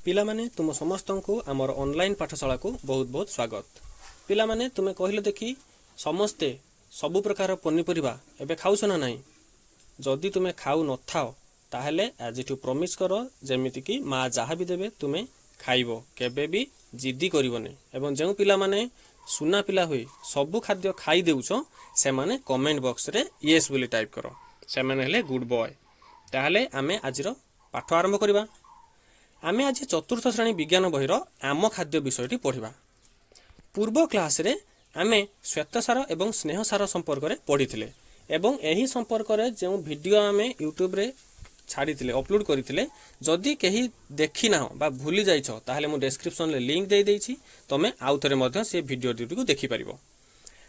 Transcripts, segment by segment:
ପିଲାମାନେ, ତୁମ ସମସ୍ତଙ୍କୁ ଆମର ଅନଲାଇନ୍ ପାଠଶାଳାକୁ ବହୁତ ବହୁତ ସ୍ୱାଗତ। ପିଲାମାନେ, ତୁମେ କହିଲ ଦେଖି, ସମସ୍ତେ ସବୁ ପ୍ରକାର ପନିପରିବା ଏବେ ଖାଉଛ ନା ନାହିଁ? ଯଦି ତୁମେ ଖାଉନଥାଅ, ତାହେଲେ ଆଜିଠୁ ପ୍ରମିସ୍ କର, ଯେମିତିକି ମା ଯାହା ବି ଦେବେ ତୁମେ ଖାଇବ, କେବେ ବି ଜିଦି କରିବନି। ଏବଂ ଯେଉଁ ପିଲାମାନେ ସୁନା ପିଲା ହୋଇ ସବୁ ଖାଦ୍ୟ ଖାଇ ଦେଉଛ, ସେମାନେ କମେଣ୍ଟ ବକ୍ସରେ ୟେସ୍ ବୋଲି ଟାଇପ୍ କର। ସେମାନେ ହେଲେ ଗୁଡ୍ ବୟ। ତାହେଲେ ଆମେ ଆଜିର ପାଠ ଆରମ୍ଭ କରିବା। ଆମେ ଆଜି ଚତୁର୍ଥ ଶ୍ରେଣୀ ବିଜ୍ଞାନ ବହିର ଆମ ଖାଦ୍ୟ ବିଷୟଟି ପଢ଼ିବା। ପୂର୍ବ କ୍ଲାସରେ ଆମେ ଶ୍ୱେତସାର ଏବଂ ସ୍ନେହସାର ସମ୍ପର୍କରେ ପଢ଼ିଥିଲେ ଏବଂ ଏହି ସମ୍ପର୍କରେ ଯେଉଁ ଭିଡ଼ିଓ ଆମେ ୟୁଟ୍ୟୁବରେ ଛାଡ଼ିଥିଲେ, ଅପଲୋଡ଼ କରିଥିଲେ, ଯଦି କେହି ଦେଖିନାହ ବା ଭୁଲି ଯାଇଛ, ତାହେଲେ ମୁଁ ଡେସ୍କ୍ରିପସନରେ ଲିଙ୍କ ଦେଇଦେଇଛି। ତୁମେ ଆଉ ଥରେ ମଧ୍ୟ ସେ ଭିଡ଼ିଓ ଦୁଇଟିକୁ ଦେଖିପାରିବ।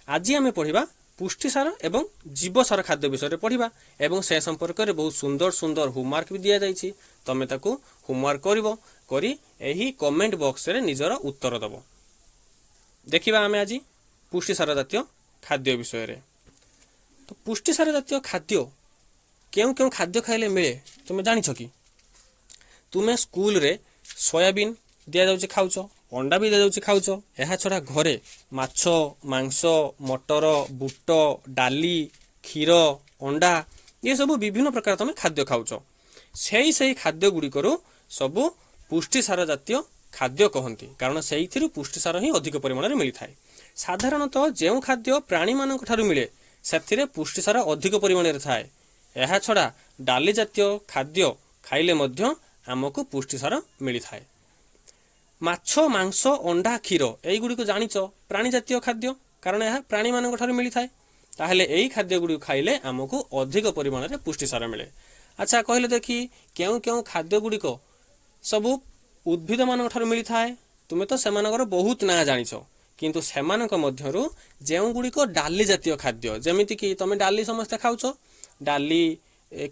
ଆଜି ଆମେ ପଢ଼ିବା ପୁଷ୍ଟିସାର ଏବଂ ଜୀବସାର ଖାଦ୍ୟ ବିଷୟରେ ପଢ଼ିବା ଏବଂ ସେ ସମ୍ପର୍କରେ ବହୁତ ସୁନ୍ଦର ସୁନ୍ଦର ହୋମୱାର୍କ ବି ଦିଆଯାଇଛି। ତୁମେ ତାକୁ ହୋମୱାର୍କ କରିବ, କରି ଏହି କମେଣ୍ଟ ବକ୍ସରେ ନିଜର ଉତ୍ତର ଦେବ। ଦେଖିବା ଆମେ ଆଜି ପୁଷ୍ଟିସାର ଜାତୀୟ ଖାଦ୍ୟ ବିଷୟରେ। ତ ପୁଷ୍ଟିସାର ଜାତୀୟ ଖାଦ୍ୟ କେଉଁ କେଉଁ ଖାଦ୍ୟ ଖାଇଲେ ମିଳେ, ତୁମେ ଜାଣିଛ କି? ତୁମେ ସ୍କୁଲରେ ସୋୟାବିନ୍ ଦିଆଯାଉଛି, ଖାଉଛ। ଅଣ୍ଡା ବି ଦିଆଯାଉଛି, ଖାଉଛ। ଏହା ଛଡ଼ା ଘରେ ମାଛ, ମାଂସ, ମଟର, ବୁଟ, ଡାଲି, କ୍ଷୀର, ଅଣ୍ଡା, ଏସବୁ ବିଭିନ୍ନ ପ୍ରକାର ତୁମେ ଖାଦ୍ୟ ଖାଉଛ। ସେଇ ସେଇ ଖାଦ୍ୟ ଗୁଡ଼ିକରୁ ସବୁ ପୁଷ୍ଟିସାର ଜାତୀୟ ଖାଦ୍ୟ କହନ୍ତି, କାରଣ ସେଇଥିରୁ ପୁଷ୍ଟିସାର ହିଁ ଅଧିକ ପରିମାଣରେ ମିଳିଥାଏ। ସାଧାରଣତଃ ଯେଉଁ ଖାଦ୍ୟ ପ୍ରାଣୀମାନଙ୍କ ଠାରୁ ମିଳେ, ସେଥିରେ ପୁଷ୍ଟିସାର ଅଧିକ ପରିମାଣରେ ଥାଏ। ଏହା ଛଡ଼ା ଡାଲି ଜାତୀୟ ଖାଦ୍ୟ ଖାଇଲେ ମଧ୍ୟ ଆମକୁ ପୁଷ୍ଟିସାର ମିଳିଥାଏ। ମାଛ, ମାଂସ, ଅଣ୍ଡା, କ୍ଷୀର, ଏଇଗୁଡ଼ିକୁ ଜାଣିଛ, ପ୍ରାଣୀ ଜାତୀୟ ଖାଦ୍ୟ, କାରଣ ଏହା ପ୍ରାଣୀମାନଙ୍କ ଠାରୁ ମିଳିଥାଏ। ତାହେଲେ ଏଇ ଖାଦ୍ୟ ଗୁଡ଼ିକୁ ଖାଇଲେ ଆମକୁ ଅଧିକ ପରିମାଣରେ ପୁଷ୍ଟିସାର ମିଳେ। ଆଚ୍ଛା, କହିଲେ ଦେଖି, କେଉଁ କେଉଁ ଖାଦ୍ୟ ଗୁଡ଼ିକ ସବୁ ଉଦ୍ଭିଦମାନଙ୍କ ଠାରୁ ମିଳିଥାଏ? ତୁମେ ତ ସେମାନଙ୍କର ବହୁତ ନାଁ ଜାଣିଛ, କିନ୍ତୁ ସେମାନଙ୍କ ମଧ୍ୟରୁ ଯେଉଁଗୁଡ଼ିକ ଡାଲି ଜାତୀୟ ଖାଦ୍ୟ, ଯେମିତିକି ତୁମେ ଡାଲି ସମସ୍ତେ ଖାଉଛ। ଡାଲି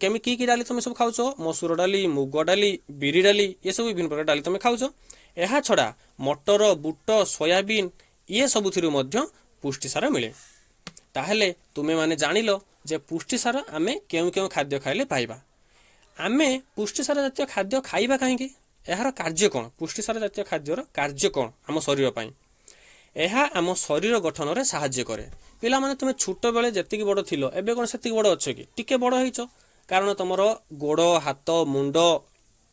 କେମିତି, କି କି ଡାଲି ତୁମେ ସବୁ ଖାଉଛ? ମସୁର ଡାଲି, ମୁଗ ଡାଲି, ବିରି ଡାଲି, ଏସବୁ ବିଭିନ୍ନ ପ୍ରକାର ଡାଲି ତୁମେ ଖାଉଛ। ଏହା ଛଡ଼ା ମଟର, ବୁଟ, ସୋୟାବିନ୍, ଇଏ ସବୁଥିରୁ ମଧ୍ୟ ପୁଷ୍ଟିସାର ମିଳେ। ତାହେଲେ ତୁମେମାନେ ଜାଣିଲ ଯେ ପୁଷ୍ଟିସାର ଆମେ କେଉଁ କେଉଁ ଖାଦ୍ୟ ଖାଇଲେ ପାଇବା। ଆମେ ପୁଷ୍ଟିସାର ଜାତୀୟ ଖାଦ୍ୟ ଖାଇବା କାହିଁକି? ଏହାର କାର୍ଯ୍ୟ କ'ଣ? ପୁଷ୍ଟିସାର ଜାତୀୟ ଖାଦ୍ୟର କାର୍ଯ୍ୟ କ'ଣ ଆମ ଶରୀର ପାଇଁ? ଏହା ଆମ ଶରୀର ଗଠନରେ ସାହାଯ୍ୟ କରେ। ପିଲାମାନେ, ତୁମେ ଛୋଟବେଳେ ଯେତିକି ବଡ଼ ଥିଲ, ଏବେ କ'ଣ ସେତିକି ବଡ଼ ଅଛ କି? ଟିକେ ବଡ଼ ହେଇଛ, କାରଣ ତୁମର ଗୋଡ଼, ହାତ, ମୁଣ୍ଡ,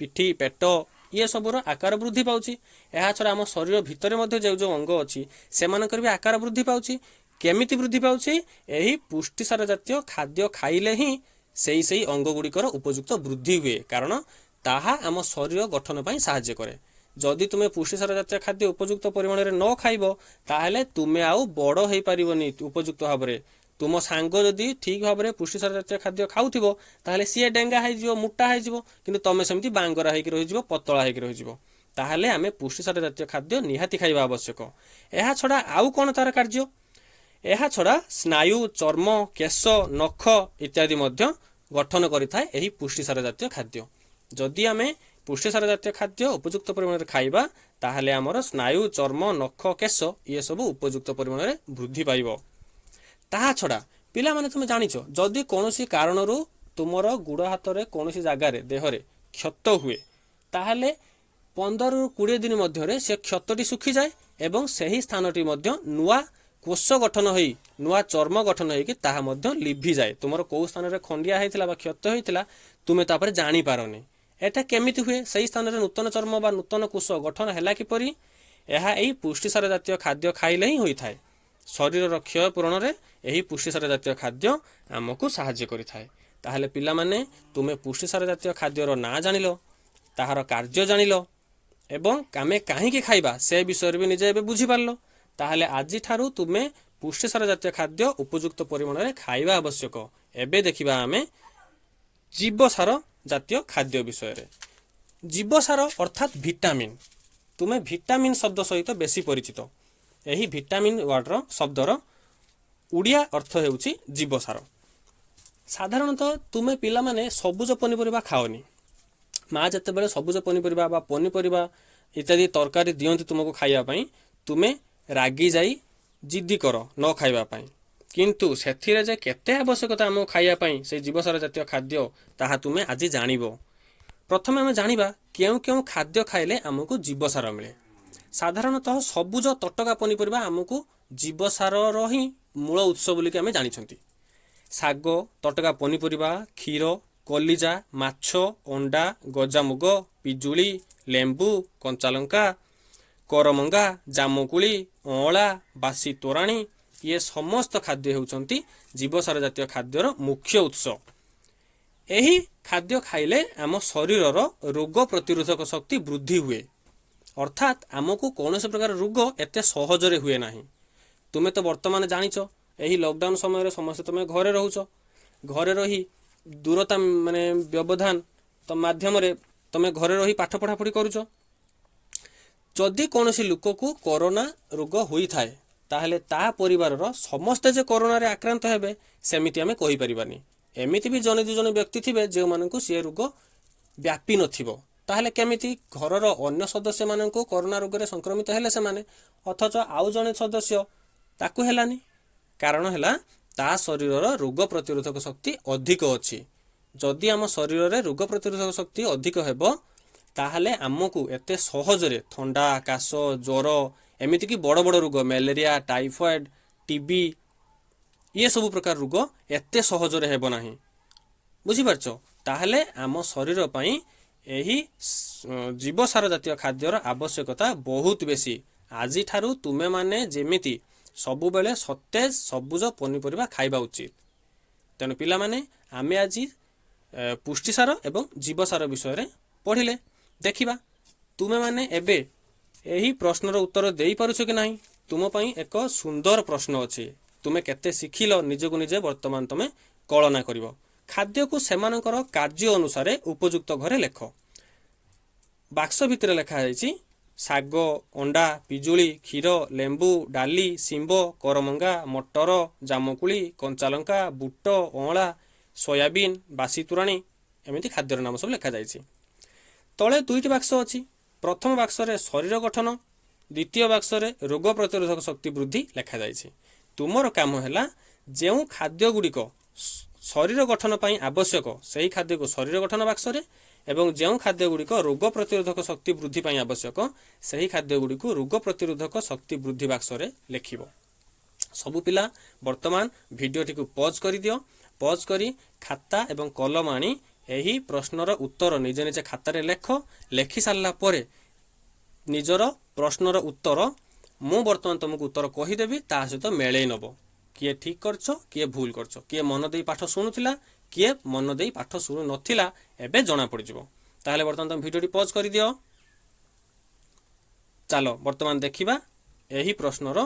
ପିଠି, ପେଟ, ଇଏ ସବୁର ଆକାର ବୃଦ୍ଧି ପାଉଛି। ଏହା ଛଡ଼ା ଆମ ଶରୀର ଭିତରେ ମଧ୍ୟ ଯେଉଁ ଯେଉଁ ଅଙ୍ଗ ଅଛି, ସେମାନଙ୍କର ବି ଆକାର ବୃଦ୍ଧି ପାଉଛି। କେମିତି ବୃଦ୍ଧି ପାଉଛି? ଏହି ପୁଷ୍ଟିସାର ଜାତୀୟ ଖାଦ୍ୟ ଖାଇଲେ ହିଁ ସେଇ ସେଇ ଅଙ୍ଗ ଗୁଡ଼ିକର ଉପଯୁକ୍ତ ବୃଦ୍ଧି ହୁଏ, କାରଣ ତାହା ଆମ ଶରୀର ଗଠନ ପାଇଁ ସାହାଯ୍ୟ କରେ। ଯଦି ତୁମେ ପୁଷ୍ଟିସାର ଜାତୀୟ ଖାଦ୍ୟ ଉପଯୁକ୍ତ ପରିମାଣରେ ନ ଖାଇବ, ତାହେଲେ ତୁମେ ଆଉ ବଡ଼ ହେଇପାରିବନି ଉପଯୁକ୍ତ ଭାବରେ। ତୁମ ସାଙ୍ଗ ଯଦି ଠିକ୍ ଭାବରେ ପୁଷ୍ଟିସାର ଜାତୀୟ ଖାଦ୍ୟ ଖାଉଥିବ, ତାହେଲେ ସିଏ ଡେଙ୍ଗା ହେଇଯିବ, ମୋଟା ହେଇଯିବ, କିନ୍ତୁ ତମେ ସେମିତି ବାଙ୍ଗରା ହେଇକି ରହିଯିବ, ପତଳା ହେଇକି ରହିଯିବ। ତାହେଲେ ଆମେ ପୁଷ୍ଟିସାର ଜାତୀୟ ଖାଦ୍ୟ ନିହାତି ଖାଇବା ଆବଶ୍ୟକ। ଏହା ଛଡ଼ା ଆଉ କ'ଣ ତାର କାର୍ଯ୍ୟ? ଏହା ଛଡ଼ା ସ୍ନାୟୁ, ଚର୍ମ, କେଶ, ନଖ ଇତ୍ୟାଦି ମଧ୍ୟ ଗଠନ କରିଥାଏ ଏହି ପୁଷ୍ଟିସାର ଜାତୀୟ ଖାଦ୍ୟ। ଯଦି ଆମେ ପୁଷ୍ଟିସାର ଜାତୀୟ ଖାଦ୍ୟ ଉପଯୁକ୍ତ ପରିମାଣରେ ଖାଇବା, ତାହେଲେ ଆମର ସ୍ନାୟୁ, ଚର୍ମ, ନଖ, କେଶ, ଇଏ ସବୁ ଉପଯୁକ୍ତ ପରିମାଣରେ ବୃଦ୍ଧି ପାଇବ। ତାହା ଛଡ଼ା ପିଲାମାନେ, ତୁମେ ଜାଣିଛ, ଯଦି କୌଣସି କାରଣରୁ ତୁମର ଗୋଡ଼ ହାତରେ କୌଣସି ଜାଗାରେ ଦେହରେ କ୍ଷତ ହୁଏ, ତାହେଲେ 15ରୁ 20 ଦିନ ମଧ୍ୟରେ ସେ କ୍ଷତଟି ଶୁଖିଯାଏ ଏବଂ ସେହି ସ୍ଥାନଟି ମଧ୍ୟ ନୂଆ କୋଷ ଗଠନ ହୋଇ, ନୂଆ ଚର୍ମ ଗଠନ ହେଇକି ତାହା ମଧ୍ୟ ଲିଭିଯାଏ। ତୁମର କେଉଁ ସ୍ଥାନରେ ଖଣ୍ଡିଆ ହେଇଥିଲା ବା କ୍ଷତ ହେଇଥିଲା, ତୁମେ ତାପରେ ଜାଣିପାରନି। ଏଟା କେମିତି ହୁଏ? ସେଇ ସ୍ଥାନରେ ନୂତନ ଚର୍ମ ବା ନୂତନ କୋଷ ଗଠନ ହେଲା କିପରି? ଏହା ଏହି ପୁଷ୍ଟିସାର ଜାତୀୟ ଖାଦ୍ୟ ଖାଇଲେ ହିଁ ହୋଇଥାଏ। ଶରୀରର କ୍ଷୟ ପୂରଣରେ ଏହି ପୁଷ୍ଟିସାର ଜାତୀୟ ଖାଦ୍ୟ ଆମକୁ ସାହାଯ୍ୟ କରିଥାଏ। ତାହେଲେ ପିଲାମାନେ, ତୁମେ ପୁଷ୍ଟିସାର ଜାତୀୟ ଖାଦ୍ୟର ନାଁ ଜାଣିଲ, ତାହାର କାର୍ଯ୍ୟ ଜାଣିଲ ଏବଂ ଆମେ କାହିଁକି ଖାଇବା ସେ ବିଷୟରେ ବି ନିଜେ ଏବେ ବୁଝିପାରିଲ। ତାହେଲେ ଆଜିଠାରୁ ତୁମେ ପୁଷ୍ଟିସାର ଜାତୀୟ ଖାଦ୍ୟ ଉପଯୁକ୍ତ ପରିମାଣରେ ଖାଇବା ଆବଶ୍ୟକ। ଏବେ ଦେଖିବା ଆମେ ଜୀବସାର ଜାତୀୟ ଖାଦ୍ୟ ବିଷୟରେ। ଜୀବସାର ଅର୍ଥାତ୍ ଭିଟାମିନ୍। ତୁମେ ଭିଟାମିନ୍ ଶବ୍ଦ ସହିତ ବେଶୀ ପରିଚିତ। ଏହି ଭିଟାମିନ୍ ୱାର୍ଡର ଶବ୍ଦର ଓଡ଼ିଆ ଅର୍ଥ ହେଉଛି ଜୀବସାର। ସାଧାରଣତଃ ତୁମେ ପିଲାମାନେ ସବୁଜ ପନିପରିବା ଖାଅନି। ମା ଯେତେବେଳେ ସବୁଜ ପନିପରିବା ବା ପନିପରିବା ଇତ୍ୟାଦି ତରକାରୀ ଦିଅନ୍ତି ତୁମକୁ ଖାଇବା ପାଇଁ, ତୁମେ ରାଗି ଯାଇ ଜିଦ୍ଦି କର ନ ଖାଇବା ପାଇଁ। କିନ୍ତୁ ସେଥିରେ ଯେ କେତେ ଆବଶ୍ୟକତା ଆମକୁ ଖାଇବା ପାଇଁ ସେଇ ଜୀବସାର ଜାତୀୟ ଖାଦ୍ୟ, ତାହା ତୁମେ ଆଜି ଜାଣିବ। ପ୍ରଥମେ ଆମେ ଜାଣିବା କେଉଁ କେଉଁ ଖାଦ୍ୟ ଖାଇଲେ ଆମକୁ ଜୀବସାର ମିଳେ। ସାଧାରଣତଃ ସବୁଜ ତଟକା ପନିପରିବା ଆମକୁ ଜୀବସାରର ହିଁ ମୂଳ ଉତ୍ସ ବୋଲିକି ଆମେ ଜାଣିଛନ୍ତି। ଶାଗ, ତଟକା ପନିପରିବା, କ୍ଷୀର, କଲିଜା, ମାଛ, ଅଣ୍ଡା, ଗଜାମୁଗ, ପିଜୁଳି, ଲେମ୍ବୁ, କଞ୍ଚାଲଙ୍କା, କରମଙ୍ଗା, ଜାମୁକୋଳି, ଅଁଳା, ବାସି ତୋରାଣୀ, ଇଏ ସମସ୍ତ ଖାଦ୍ୟ ହେଉଛନ୍ତି ଜୀବସାର ଜାତୀୟ ଖାଦ୍ୟର ମୁଖ୍ୟ ଉତ୍ସ। ଏହି ଖାଦ୍ୟ ଖାଇଲେ ଆମ ଶରୀରର ରୋଗ ପ୍ରତିରୋଧକ ଶକ୍ତି ବୃଦ୍ଧି ହୁଏ, ଅର୍ଥାତ୍ ଆମକୁ କୌଣସି ପ୍ରକାର ରୋଗ ଏତେ ସହଜରେ ହୁଏ ନାହିଁ। ତୁମେ ତ ବର୍ତ୍ତମାନ ଜାଣିଛ, ଏହି ଲକଡାଉନ ସମୟରେ ସମସ୍ତେ ତୁମେ ଘରେ ରହୁଛ। ଘରେ ରହି ଦୂରତା ମାନେ ବ୍ୟବଧାନ ତ ମାଧ୍ୟମରେ ତୁମେ ଘରେ ରହି ପାଠ ପଢ଼ାପଢ଼ି କରୁଛ। ଯଦି କୌଣସି ଲୋକକୁ କରୋନା ରୋଗ ହୋଇଥାଏ, ତାହେଲେ ତା ପରିବାରର ସମସ୍ତେ ଯେ କରୋନାରେ ଆକ୍ରାନ୍ତ ହେବେ, ସେମିତି ଆମେ କହିପାରିବାନି। ଏମିତି ବି ଜଣେ ଦୁଇ ଜଣ ବ୍ୟକ୍ତି ଥିବେ ଯେଉଁମାନଙ୍କୁ ସିଏ ରୋଗ ବ୍ୟାପି ନଥିବ। ତାହେଲେ କେମିତି ଘରର ଅନ୍ୟ ସଦସ୍ୟମାନଙ୍କୁ କରୋନା ରୋଗରେ ସଂକ୍ରମିତ ହେଲେ ସେମାନେ, ଅଥଚ ଆଉ ଜଣେ ସଦସ୍ୟ ତାକୁ ହେଲାନି? କାରଣ ହେଲା ତା ଶରୀରର ରୋଗ ପ୍ରତିରୋଧକ ଶକ୍ତି ଅଧିକ ଅଛି। ଯଦି ଆମ ଶରୀରରେ ରୋଗ ପ୍ରତିରୋଧକ ଶକ୍ତି ଅଧିକ ହେବ, ତାହେଲେ ଆମକୁ ଏତେ ସହଜରେ ଥଣ୍ଡା, କାଶ, ଜ୍ୱର, ଏମିତିକି ବଡ଼ ବଡ଼ ରୋଗ ମ୍ୟାଲେରିଆ, ଟାଇଫଏଡ୍, ଟିବି, ଇଏ ସବୁ ପ୍ରକାର ରୋଗ ଏତେ ସହଜରେ ହେବ ନାହିଁ। ବୁଝିପାରୁଛ? ତାହେଲେ ଆମ ଶରୀର ପାଇଁ ଏହି ଜୀବସାର ଜାତୀୟ ଖାଦ୍ୟର ଆବଶ୍ୟକତା ବହୁତ ବେଶୀ। ଆଜିଠାରୁ ତୁମେମାନେ ଯେମିତି ସବୁବେଳେ ସତେଜ ସବୁଜ ପନିପରିବା ଖାଇବା ଉଚିତ। ତେଣୁ ପିଲାମାନେ, ଆମେ ଆଜି ପୁଷ୍ଟିସାର ଏବଂ ଜୀବସାର ବିଷୟରେ ପଢ଼ିଲେ। ଦେଖିବା ତୁମେମାନେ ଏବେ ଏହି ପ୍ରଶ୍ନର ଉତ୍ତର ଦେଇପାରୁଛ କି ନାହିଁ। ତୁମ ପାଇଁ ଏକ ସୁନ୍ଦର ପ୍ରଶ୍ନ ଅଛି। ତୁମେ କେତେ ଶିଖିଲ, ନିଜକୁ ନିଜେ ବର୍ତ୍ତମାନ ତୁମେ କଳନା କରିବ। ଖାଦ୍ୟକୁ ସେମାନଙ୍କର କାର୍ଯ୍ୟ ଅନୁସାରେ ଉପଯୁକ୍ତ ଘରେ ଲେଖ। ବାକ୍ସ ଭିତରେ ଲେଖାଯାଇଛି ଶାଗ, ଅଣ୍ଡା, ପିଜୁଳି, କ୍ଷୀର, ଲେମ୍ବୁ, ଡାଲି, ଶିମ୍ବ, କରମଙ୍ଗା, ମଟର, ଜାମୁକୋଳି, କଞ୍ଚାଲଙ୍କା, ବୁଟ, ଅଁଳା, ସୋୟାବିନ୍, ବାସି ତୋରାଣୀ, ଏମିତି ଖାଦ୍ୟର ନାମ ସବୁ ଲେଖାଯାଇଛି। ତଳେ ଦୁଇଟି ବାକ୍ସ ଅଛି। ପ୍ରଥମ ବାକ୍ସରେ ଶରୀର ଗଠନ, ଦ୍ୱିତୀୟ ବାକ୍ସରେ ରୋଗ ପ୍ରତିରୋଧକ ଶକ୍ତି ବୃଦ୍ଧି ଲେଖାଯାଇଛି। ତୁମର କାମ ହେଲା ଯେଉଁ ଖାଦ୍ୟ ଗୁଡ଼ିକ ଶରୀର ଗଠନ ପାଇଁ ଆବଶ୍ୟକ, ସେହି ଖାଦ୍ୟକୁ ଶରୀର ଗଠନ ବାକ୍ସରେ ଏବଂ ଯେଉଁ ଖାଦ୍ୟ ଗୁଡ଼ିକ ରୋଗ ପ୍ରତିରୋଧକ ଶକ୍ତି ବୃଦ୍ଧି ପାଇଁ ଆବଶ୍ୟକ, ସେହି ଖାଦ୍ୟ ଗୁଡ଼ିକୁ ରୋଗ ପ୍ରତିରୋଧକ ଶକ୍ତି ବୃଦ୍ଧି ବାକ୍ସରେ ଲେଖିବ। ସବୁ ପିଲା ବର୍ତ୍ତମାନ ଭିଡ଼ିଓଟିକୁ ପଜ୍ କରିଦିଅ। ପଜ୍ କରି ଖାତା ଏବଂ କଲମ ଆଣି ଏହି ପ୍ରଶ୍ନର ଉତ୍ତର ନିଜେ ନିଜେ ଖାତାରେ ଲେଖ। ଲେଖି ସାରିଲା ପରେ ନିଜର ପ୍ରଶ୍ନର ଉତ୍ତର ମୁଁ ବର୍ତ୍ତମାନ ତୁମକୁ ଉତ୍ତର କହିଦେବି, ତା ସହିତ ମେଳେଇ ନେବ। କିଏ ଠିକ୍ କରିଛ, କିଏ ଭୁଲ କରିଛ, କିଏ ମନ ଦେଇ ପାଠ ଶୁଣୁଥିଲା, କିଏ ମନ ଦେଇ ପାଠ ଶୁଣୁ ନଥିଲା, ଏବେ ଜଣା ପଡ଼ିଯିବ। ତାହେଲେ ବର୍ତ୍ତମାନ ତୁମେ ଭିଡ଼ିଓଟି ପଜ୍ କରିଦିଅ। ଚାଲ ବର୍ତ୍ତମାନ ଦେଖିବା ଏହି ପ୍ରଶ୍ନର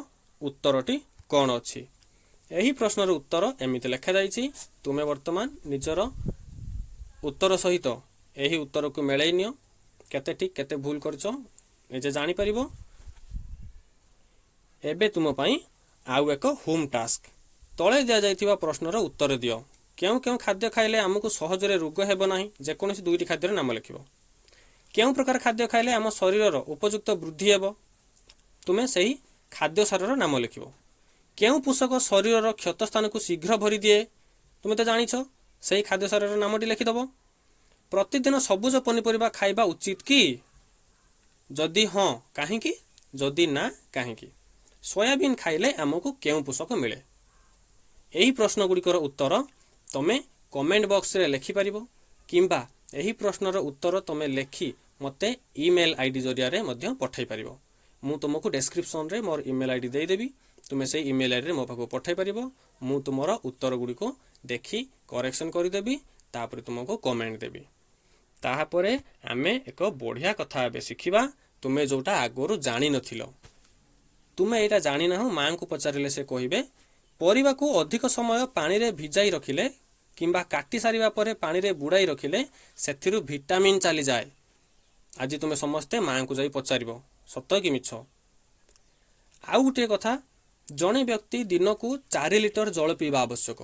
ଉତ୍ତରଟି କ'ଣ ଅଛି। ଏହି ପ୍ରଶ୍ନର ଉତ୍ତର ଏମିତି ଲେଖାଯାଇଛି। ତୁମେ ବର୍ତ୍ତମାନ ନିଜର ଉତ୍ତର ସହିତ ଏହି ଉତ୍ତରକୁ ମେଳେଇ ନିଅ। କେତେ ଠିକ୍, କେତେ ଭୁଲ କରିଛ, ନିଜେ ଜାଣିପାରିବ। ଏବେ ତୁମ ପାଇଁ ଆଉ ଏକ ହୋମ୍ ଟାସ୍କ। ତଳେ ଦିଆଯାଇଥିବା ପ୍ରଶ୍ନର ଉତ୍ତର ଦିଅ। କେଉଁ କେଉଁ ଖାଦ୍ୟ ଖାଇଲେ ଆମକୁ ସହଜରେ ରୋଗ ହେବ ନାହିଁ? ଯେକୌଣସି ଦୁଇଟି ଖାଦ୍ୟର ନାମ ଲେଖିବ। କେଉଁ ପ୍ରକାର ଖାଦ୍ୟ ଖାଇଲେ ଆମ ଶରୀରର ଉପଯୁକ୍ତ ବୃଦ୍ଧି ହେବ? ତୁମେ ସେହି ଖାଦ୍ୟ ସାରର ନାମ ଲେଖିବ। କେଉଁ ପୋଷକ ଶରୀରର କ୍ଷତ ସ୍ଥାନକୁ ଶୀଘ୍ର ଭରିଦିଏ? ତୁମେ ତ ଜାଣିଛ, ସେହି ଖାଦ୍ୟ ସାରର ନାମଟି ଲେଖିଦେବ। ପ୍ରତିଦିନ ସବୁଜ ପନିପରିବା ଖାଇବା ଉଚିତ କି? ଯଦି ହଁ, କାହିଁକି? ଯଦି ନା, କାହିଁକି? ସୋୟାବିନ୍ ଖାଇଲେ ଆମକୁ କେଉଁ ପୋଷକ ମିଳେ? ଏହି ପ୍ରଶ୍ନ ଗୁଡ଼ିକର ଉତ୍ତର ତମେ କମେଣ୍ଟ ବକ୍ସରେ ଲେଖିପାରିବ କିମ୍ବା ଏହି ପ୍ରଶ୍ନର ଉତ୍ତର ତମେ ଲେଖି ମୋତେ ଇମେଲ୍ ଆଇଡି ଜରିଆରେ ମଧ୍ୟ ପଠାଇ ପାରିବ। ମୁଁ ତୁମକୁ ଡେସ୍କ୍ରିପସନରେ ମୋର ଇମେଲ୍ ଆଇଡି ଦେଇଦେବି। ତୁମେ ସେଇ ଇମେଲ୍ ଆଇଡିରେ ମୋ ପାଖକୁ ପଠାଇ ପାରିବ। ମୁଁ ତୁମର ଉତ୍ତର ଗୁଡ଼ିକୁ ଦେଖି କରେକ୍ସନ୍ କରିଦେବି, ତାପରେ ତୁମକୁ କମେଣ୍ଟ ଦେବି। ତାହାପରେ ଆମେ ଏକ ବଢ଼ିଆ କଥା ଏବେ ଶିଖିବା, ତୁମେ ଯେଉଁଟା ଆଗରୁ ଜାଣିନଥିଲ। ତୁମେ ଏଇଟା ଜାଣିନାହଁ, ମାଆଙ୍କୁ ପଚାରିଲେ ସେ କହିବେ। ପରିବାକୁ ଅଧିକ ସମୟ ପାଣିରେ ଭିଜାଇ ରଖିଲେ କିମ୍ବା କାଟି ସାରିବା ପରେ ପାଣିରେ ବୁଡ଼ାଇ ରଖିଲେ ସେଥିରୁ ଭିଟାମିନ୍ ଚାଲିଯାଏ। ଆଜି ତୁମେ ସମସ୍ତେ ମାଆଙ୍କୁ ଯାଇ ପଚାରିବ, ସତ କି ମିଛ? ଆଉ ଗୋଟିଏ କଥା, ଜଣେ ବ୍ୟକ୍ତି ଦିନକୁ 4 ଲିଟର ଜଳ ପିଇବା ଆବଶ୍ୟକ।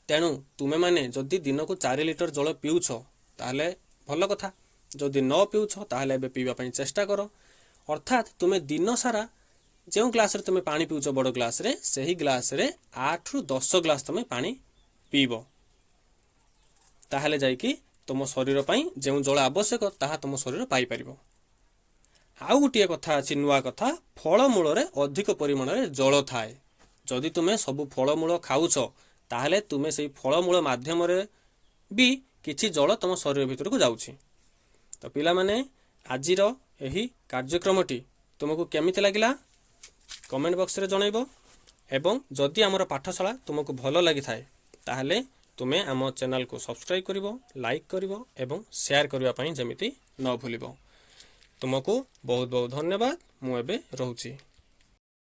ତେଣୁ ତୁମେମାନେ ଯଦି ଦିନକୁ 4 ଲିଟର ଜଳ ପିଉଛ, ତାହେଲେ ଭଲ କଥା। ଯଦି ନ ପିଉଛ, ତାହେଲେ ଏବେ ପିଇବା ପାଇଁ ଚେଷ୍ଟା କର। ଅର୍ଥାତ୍ ତୁମେ ଦିନ ସାରା ଯେଉଁ ଗ୍ଲାସରେ ତୁମେ ପାଣି ପିଉଛ, ବଡ଼ ଗ୍ଲାସରେ, ସେହି ଗ୍ଲାସରେ 8ରୁ 10 ଗ୍ଲାସ ତୁମେ ପାଣି ପିଇବ, ତାହେଲେ ଯାଇକି ତୁମ ତୁମ ଶରୀର ପାଇଁ ଯେଉଁ ଜଳ ଆବଶ୍ୟକ, ତାହା ତୁମ ଶରୀର ପାଇପାରିବ। ଆଉ ଗୋଟିଏ କଥା ଅଛି, ନୂଆ କଥା। ଫଳମୂଳରେ ଅଧିକ ପରିମାଣରେ ଜଳ ଥାଏ। ଯଦି ତୁମେ ସବୁ ଫଳମୂଳ ଖାଉଛ, ତାହେଲେ ତୁମେ ସେଇ ଫଳମୂଳ ମାଧ୍ୟମରେ ବି କିଛି ଜଳ ତୁମ ଶରୀର ଭିତରକୁ ଯାଉଛି। ତ ପିଲାମାନେ, ଆଜିର ଏହି କାର୍ଯ୍ୟକ୍ରମଟି ତୁମକୁ କେମିତି ଲାଗିଲା, କମେଣ୍ଟ ବକ୍ସରେ ଜଣାଇବ ଏବଂ ଯଦି ଆମର ପାଠଶାଳା ତୁମକୁ ଭଲ ଲାଗିଥାଏ, ତାହେଲେ ତୁମେ ଆମ ଚ୍ୟାନେଲକୁ ସବସ୍କ୍ରାଇବ୍ କରିବ, ଲାଇକ୍ କରିବ ଏବଂ ସେୟାର କରିବା ପାଇଁ ଯେମିତି ନ ଭୁଲିବ। ତୁମକୁ ବହୁତ ବହୁତ ଧନ୍ୟବାଦ। ମୁଁ ଏବେ ରହୁଛି।